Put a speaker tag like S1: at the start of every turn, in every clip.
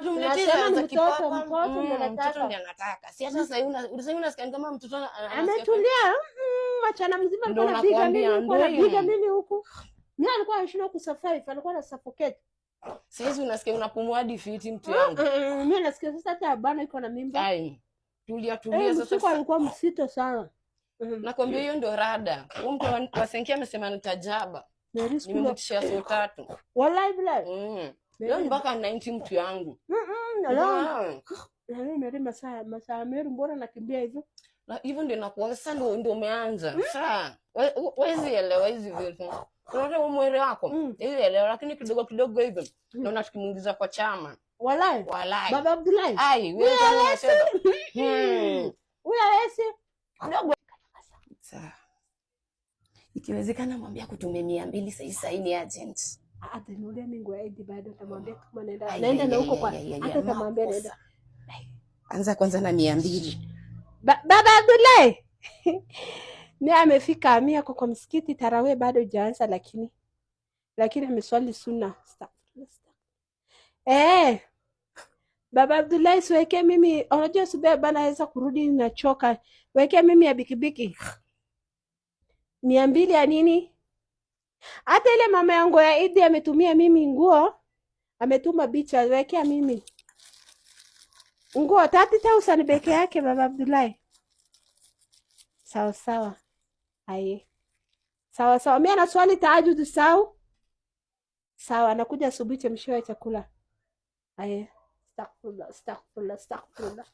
S1: Tumletee
S2: Nasema ni
S1: za
S2: mtoto,
S1: kipapa.
S2: mtoto ndio anataka.
S1: Mtoto ndiye anataka. Si hata sasa hivi sasa hivi unasikia kama mtoto anasikia
S2: Ametulia machana mzima
S1: Ndio
S2: alikuwa anapiga
S1: nakwambia,
S2: mimi huku,
S1: ndio
S2: anapiga
S1: hiyo.
S2: mimi huku. Mimi alikuwa anashindwa kusurvive, alikuwa na suffocate.
S1: Saizi unasikia unapumua hadi fiti, mtu yangu.
S2: Mimi nasikia sasa hata bana iko na mimba.
S1: Ai. Tulia tulia
S2: Eh,
S1: sasa.
S2: msiku alikuwa msito sana.
S1: Nakwambia hiyo ndio rada. Huyo mtu wa Senki amesema nitajaba.
S2: Mary school.
S1: Nimemtishia 30,000.
S2: Wallahi billahi.
S1: Leo ni mpaka 90, mtu yangu.
S2: Leo
S1: Wow.
S2: Yaani Mary masaa masaa Mary mbona nakimbia hivyo?
S1: Na hivyo ndio inakuwa sasa, ndio umeanza. Sasa wezi elewa hizi vitu. Unaona huo mwere wako? Hizi elewa, lakini kidogo kidogo hivyo. Naona tukimuingiza kwa chama.
S2: Wallahi.
S1: Walai.
S2: Baba Abdullahi.
S1: Ai, wewe kama unacheza.
S2: Huyo hawezi.
S1: Kidogo. Sawa. Ikiwezekana mwambie akutumie 200 sahi sahi, ni urgent.
S2: Atanulia mingu ya Idi bado atamwambia kama naenda
S1: Ai,
S2: naenda
S1: ai,
S2: na huko
S1: ai,
S2: kwa
S1: ai, ai, ai,
S2: hata atamwambia
S1: makosa.
S2: naenda.
S1: Anza kwanza na 200.
S2: Baba Abdullahi. Ni amefika amia kwa msikiti, tarawih bado hajaanza, lakini ameswali sunna. Astaghfirullah, astaghfirullah. Eh. Baba Abdullahi, siweke mimi, unajua subia bana naweza kurudi nachoka. Weke mimi ya bikibiki. 200 ya nini? Hata ile mama yangu ya Idi ametumia mimi nguo, ametuma bicha, wekea mimi nguo 30,000 peke yake, Baba Abdullahi. Sawa sawa. Aye. Sawa sawa. Mimi ana swali tahajjud sawa? Sawa, nakuja asubuhi chemshiwa chakula. Aye. Astaghfirullah, astaghfirullah, astaghfirullah.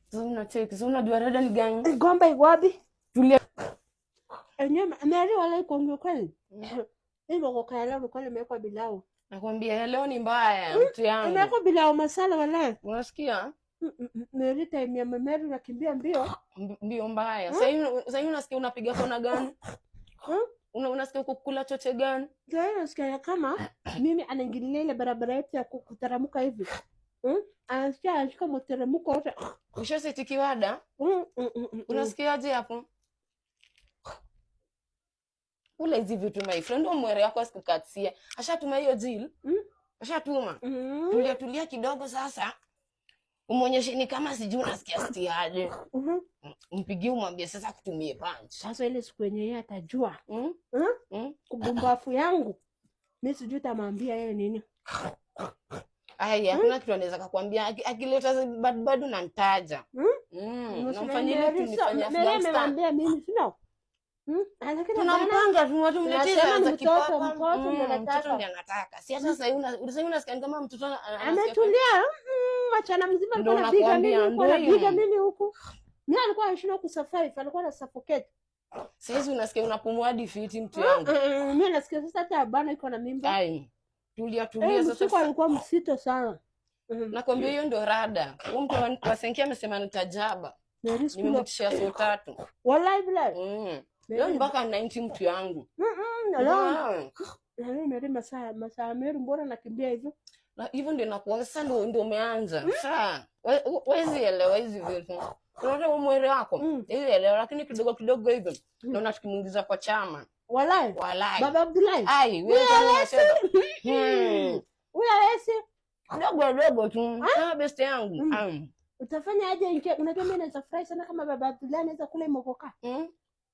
S1: Sasa unacheki, sasa unajua rada ni gani?
S2: Gomba iko wapi?
S1: Tulia.
S2: Enyewe Mary wala kuongea kweli. Hii mogoka ya leo kweli imewekwa bilau.
S1: Nakwambia leo ni mbaya, mtu yangu.
S2: Imewekwa bilau masala wala.
S1: Unasikia?
S2: Mary time ya Mary nakimbia mbio.
S1: Mbio mbaya. Sasa hivi sasa hivi unasikia unapiga kona gani?
S2: Hmm?
S1: Unasikia uko kula choche gani?
S2: Ndio nasikia kama mimi anaingilia ile barabara yetu ya kuteramuka hivi. Anasikia anashika mteremko wote.
S1: Ushaseti kiwada? Unasikiaje hapo? Ule hizi vitu, my friend, huo mwere wako asikukatia. Ashatuma hiyo deal? Ashatuma. Tulia tulia kidogo sasa. Umuonyeshe ni kama sijui unasikia stiaje. Mpigie umwambie sasa kutumie punch.
S2: Sasa ile siku yenye yeye atajua kubumbafu yangu, mi sijui tamwambia yeye nini.
S1: Ai, hakuna kitu anaweza kakwambia. Akileta bado bado nantaja. Namfanyia ile tunifanyia
S2: Mary
S1: Afghanistan.
S2: amemwambia mimi sio? Lakini hapana.
S1: Tunampanga tu tumletee
S2: Nasema ni
S1: za
S2: mtoto,
S1: kipapa.
S2: mtoto ndio anataka.
S1: Mtoto ndiye anataka. Si hata sasa hivi unasikia kama mtoto anasikia
S2: Ametulia machana mzima
S1: Ndio
S2: alikuwa anapiga
S1: nakwambia,
S2: mimi huku,
S1: ndio
S2: anapiga
S1: hiyo.
S2: mimi huku. Mimi alikuwa anashindwa kusurvive, alikuwa na suffocate.
S1: Saizi unasikia unapumua hadi fiti, mtu yangu.
S2: Mimi nasikia sasa hata bana iko na mimba.
S1: Ai. Tulia tulia
S2: Eh,
S1: sasa.
S2: msiku alikuwa msito sana.
S1: Nakwambia hiyo ndio rada. Huyo mtu wa Senki amesema nitajaba.
S2: Mary school.
S1: Nimemtishia 30,000.
S2: Wallahi billahi.
S1: Leo ni mpaka 90, mtu yangu.
S2: Leo
S1: Wow.
S2: Yaani Mary masaa masaa Mary mbona nakimbia hivyo?
S1: Na hivyo ndio inakuwa sasa, ndio umeanza. Sasa wezi elewa hizi vitu. Unaona huo mwere wako? Hizi elewa, lakini kidogo kidogo hivyo. Naona tukimuingiza kwa chama.
S2: Wallahi.
S1: Walai.
S2: Baba Abdullahi.
S1: Ai, wewe kama unacheza.
S2: Huyo hawezi.
S1: Kidogo dogo tu. Ah, best yangu.
S2: Utafanya aje ingie? Unajua mimi naweza furahi sana kama Baba Abdullahi anaweza kula mogoka.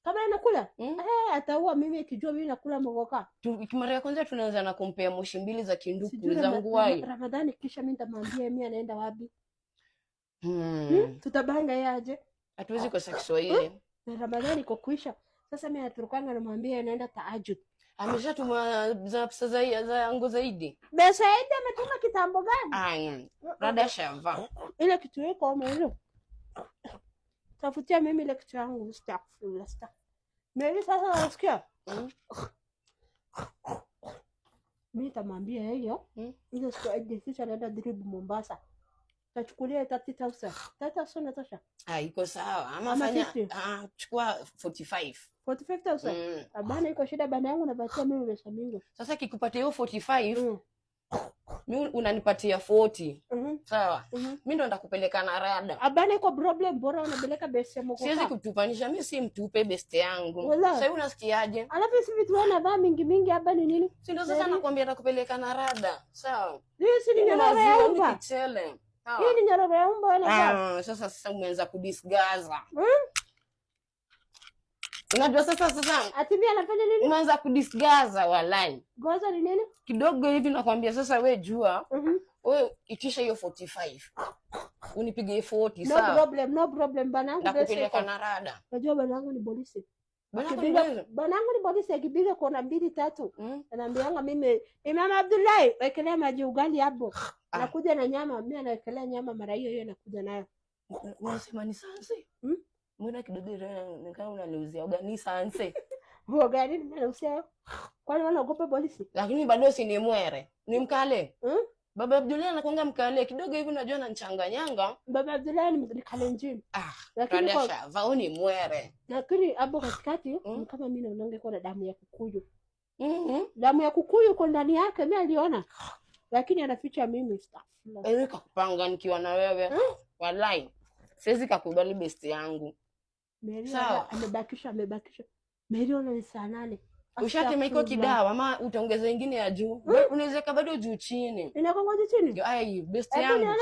S2: Kama anakula, eh, ataua mimi akijua mimi nakula mogoka.
S1: Mara ya kwanza tunaanza na kumpea moshi mbili za kinduku
S2: Sijui
S1: za nguai.
S2: Ramadhani kisha mimi nitamwambia mimi anaenda wapi. Tutabanga yeye aje.
S1: Hatuwezi kosa Kiswahili.
S2: Na Ramadhani iko kuisha. Sasa mimi naturukanga namwambia anaenda tahajjud.
S1: Ameshatuma za pesa za yangu zaidi.
S2: Pesa yake ametuma kitambo gani?
S1: Ai, rada shava.
S2: Ile kitu iko ama ile. Tafutia mimi ile kitu yangu, astaghfirullah, astaghfirullah. Mimi sasa nasikia. Mimi nitamwambia yeye ile siku aje anaenda dribu Mombasa. Tachukulia 30,000. 30,000 natosha.
S1: Ah, iko sawa. Ama
S2: Ama
S1: fanya
S2: 50.
S1: ah, chukua 45.
S2: 45,000. Abana iko shida bana yangu napatia mimi pesa mingi.
S1: Sasa kikupatia hiyo 45 Mi unanipatia 40. Sawa. Mi ndo ndakupeleka na rada.
S2: Abana iko problem, bora unapeleka best ya
S1: Siwezi
S2: mokoka.
S1: kutupanisha, mi si mtupe beste yangu.
S2: Wala.
S1: Sasa unasikiaje?
S2: Alafu si vitu wewe unavaa mingi mingi hapa ni nini?
S1: Si ndo sasa nakwambia nakupeleka na rada. Sawa.
S2: Hii si ni nyororo ya
S1: Maziwa ni
S2: umba.
S1: kichele. Sawa.
S2: Hii ni nyororo ya umba wewe unavaa.
S1: Ah, sasa umeanza kudisgaza. Unajua sasa
S2: Ati mimi anafanya nini?
S1: umeanza kudisgaza walai.
S2: Goza ni nini?
S1: Kidogo hivi nakwambia sasa, we jua, we itisha hiyo 45. Unipige 40,
S2: No
S1: sawa?
S2: problem, no problem banangu best.
S1: Nakupeleka na rada.
S2: Unajua banangu ni polisi.
S1: Bwana
S2: Akipiga
S1: kuniuliza.
S2: banangu ni polisi, akipiga kona mbili tatu. Anaambianga mimi, Imam Abdullahi, wekelea maji ugali hapo.
S1: Ah.
S2: Nakuja na nyama, mimi anawekelea nyama mara hiyo hiyo nakuja nayo.
S1: Unasema ni sanse?
S2: Mm?
S1: Mbona kidogo tena ni kama unaniuzia uga ni sanse.
S2: Huo gani ninahusia? Kwani wanaogopa polisi?
S1: Lakini bado si ni mwere. Ni mkale.
S2: Mm?
S1: Baba Abdullahi anakuanga mkale kidogo hivi, unajua ananichanganyanga.
S2: Baba Abdullahi ni Kalenjin.
S1: Ah,
S2: Lakini kwa,
S1: Radasha, vao ni mwere.
S2: lakini hapo katikati ni kama mimi naonanga iko na damu ya Kukuyu. Damu ya Kukuyu iko ndani yake, mimi aliona. Lakini anaficha mimi. Astaghfirullah.
S1: Ewe kakupanga nikiwa na wewe. Walai. Siwezi kakubali best yangu.
S2: Mary
S1: Sawa.
S2: amebakisha amebakisha. Mary ona ni saa 8.
S1: Ushatema iko
S2: Astaghfirullah.
S1: kidawa ama utaongeza ingine ya juu? Unaweza weka bado juu chini.
S2: Inakongoje chini?
S1: Ndio, ai best
S2: Hebu
S1: yangu.
S2: nione.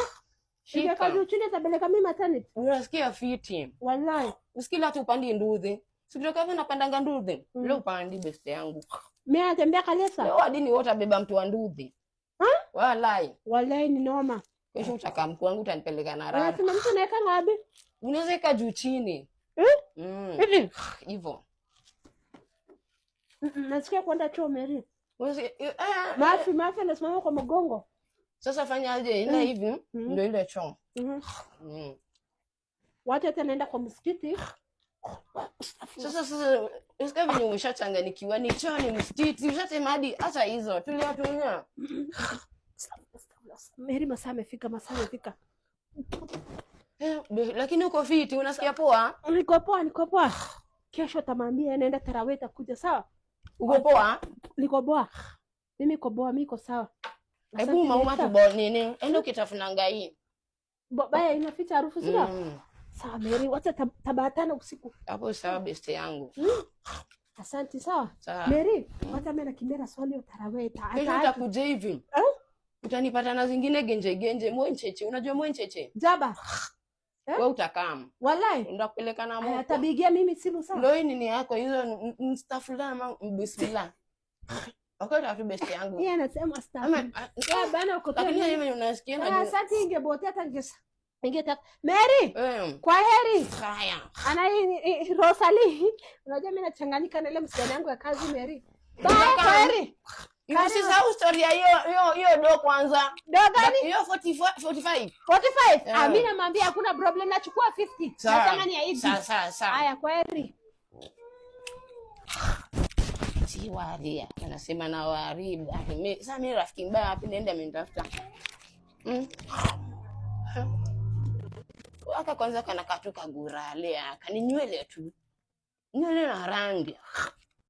S2: Ingeka
S1: Shika.
S2: juu chini atabeleka mimi maternity.
S1: Unasikia fiti.
S2: Wallahi.
S1: Usikila hata upandi nduthi. Sikitoka hivyo napandanga nduthi. Leo upandi best yangu.
S2: Mimi anatembea kalesa.
S1: Leo hadi ni wote utabeba mtu wa nduthi. Walai.
S2: Wallahi ni noma.
S1: Kesho utakaa mkuu wangu utanipeleka na rara.
S2: Unasema mtu anaweka ngapi?
S1: Unaweza weka juu chini.
S2: Eh? Hivi.
S1: Hivyo.
S2: Nasikia kwenda choo Mary.
S1: Ah,
S2: Mafi mafi anasimama kwa mgongo.
S1: Sasa fanyaje? Ina hivi ndio ile choo.
S2: Watu hata naenda kwa msikiti.
S1: Sasa usikia venye umeshachanganikiwa ni choo ni msikiti, ushatema hadi hata hizo. Tulia tulia.
S2: Mary masaa amefika, masaa amefika.
S1: Eh, lakini uko fiti, unasikia poa?
S2: Niko poa, niko poa. Kesho tamwambia naenda tarawih takuja, sawa?
S1: Uko poa?
S2: Niko poa. Mimi niko poa, mimi niko sawa.
S1: Hebu
S2: Asante,
S1: mauma
S2: Lisa.
S1: tu bo nini? Enda ukitafunanga hii.
S2: Baya inaficha harufu sio?
S1: Mm.
S2: Sawa Mary, wacha tabatana usiku.
S1: Hapo sawa best yangu.
S2: Asante sawa.
S1: Sawa.
S2: Mary, wacha mimi nakimbia swali ya tarawih.
S1: Kesho utakuja hivi.
S2: Eh?
S1: Utanipata na zingine genje genje mwencheche. Unajua mwencheche?
S2: Jaba. Eh?
S1: Wewe utakam.
S2: Wallahi.
S1: Ndakupeleka na
S2: Aya,
S1: moto.
S2: Atabigia mimi simu sawa.
S1: Ndio hii nini yako hizo mstafula ama bismillah. Okay, tatu best yangu.
S2: Yeye anasema
S1: Ama
S2: astaghfirullah.
S1: ah,
S2: Ya bana uko
S1: lakini yeye unasikia
S2: Ah,
S1: na
S2: Asante ingebotea hata ingetaka. Mary,
S1: eh
S2: kwa heri.
S1: haya.
S2: Ana Rosalie. Unajua mimi nachanganyika na ile msichana yangu ya kazi Mary. Bye, kwa heri.
S1: Usisahau story ya hiyo hiyo hiyo do kwanza.
S2: Dogani
S1: Hiyo 44 45.
S2: 45.
S1: Yeah.
S2: Ah, mimi namwambia hakuna problem, nachukua 50.
S1: Sawa.
S2: Nasema ni ya Idi.
S1: Sawa sawa sawa.
S2: Haya, kwa heri.
S1: Si waria. Anasema na waharibu. Sasa mimi rafiki mbaya wapi niende amenitafuta. Aka kwanza kana katu kagurale aka ni nywele tu. Nywele na rangi.